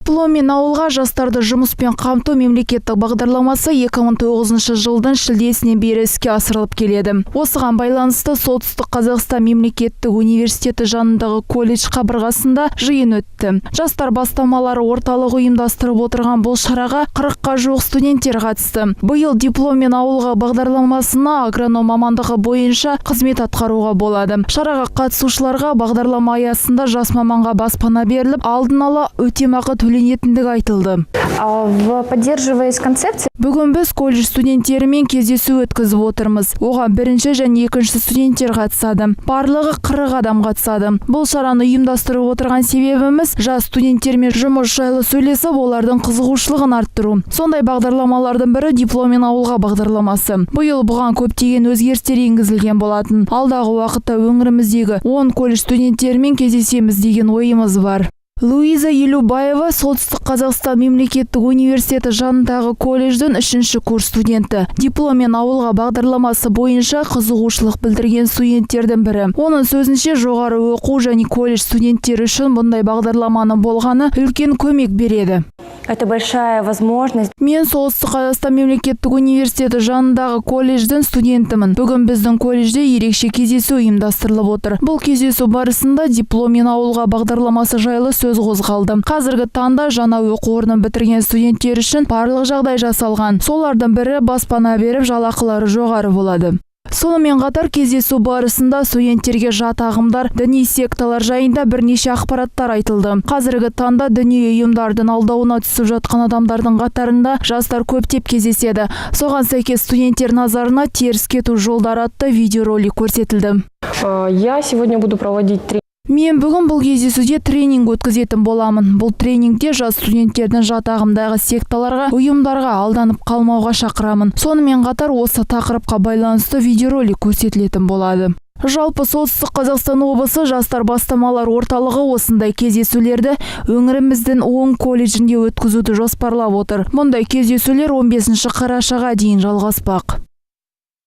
Дипломмен ауылға жастарды жұмыспен қамту мемлекеттік бағдарламасы 2009 жылдың шілдесінен бері іске асырылып келеді. Осыған байланысты Солтүстік Қазақстан мемлекеттік университеті жанындағы колледж қабырғасында жиын өтті. Жастар бастамалары орталығы ұйымдастырып отырған бұл шараға 40-қа жуық студенттер қатысты. Биыл дипломмен ауылға бағдарламасына агроном мамандығы бойынша қызмет атқаруға болады. Шараға қатысушыларға бағдарлама аясында жас маманға баспана беріліп, алдын ала өтемақы төленетіндігі айтылды. Поддерживаясь концепцией, Бүгін біз колледж студенттерімен кездесу өткізіп отырмыз. Оған бірінші және екінші студенттер қатысады. Барлығы 40 адам қатысады. Бұл шараны ұйымдастырып отырған себебіміз – жас студенттермен жұмыс жайлы сөйлесіп, олардың қызығушылығын арттыру. Сондай бағдарламалардың бірі – дипломмен ауылға бағдарламасы. Биыл бұған көптеген өзгерістер енгізілген болатын. Алдағы уақытта өңіріміздегі 10 колледж студенттерімен кездесеміз деген ойымыз бар. Луиза Елубаева – Солтүстік Қазақстан мемлекеттік университеті жанындағы колледждің үшінші курс студенті. Дипломмен ауылға бағдарламасы бойынша қызығушылық білдірген студенттердің бірі. Оның сөзінше, жоғары оқу және колледж студенттері үшін бұндай бағдарламаның болғаны үлкен көмек береді. Это большая возможность. Мен Солтүстік Қазақстан мемлекеттік университеті жанындағы колледждің студентімін. Бүгін біздің колледжде ерекше кездесу ұйымдастырылып отыр. Бұл кездесу барысында дипломмен ауылға бағдарламасы жайлы сөз қозғалды. Қазіргі таңда жаңа оқу орнын бітірген студенттер үшін барлық жағдай жасалған. Солардың бірі – баспана беріп, жалақылары жоғары болады. Сонымен қатар кездесу барысында студенттерге жат ағымдар, діни секталар жайында бірнеше ақпараттар айтылды. Қазіргі таңда діни ұйымдардың алдауына түсіп жатқан адамдардың қатарында жастар көптеп кездеседі. Соған сәйкес студенттер назарына «Теріс кету жолдары» атты видеоролик көрсетілді. Я сегодня буду проводить тренинг. Мен бүгін бұл кездесуде тренинг өткізетін боламын. Бұл тренингте жас студенттердің жат ағымдағы секталарға, ұйымдарға алданып қалмауға шақырамын. Сонымен қатар осы тақырыпқа байланысты видеоролик көрсетілетін болады. Жалпы, Солтүстік Қазақстан облысы Жастар бастамалар орталығы осындай кездесулерді өңіріміздің 10 колледжінде өткізуді жоспарлап отыр. Мұндай кездесулер 15 қарашаға дейін жалғаспақ.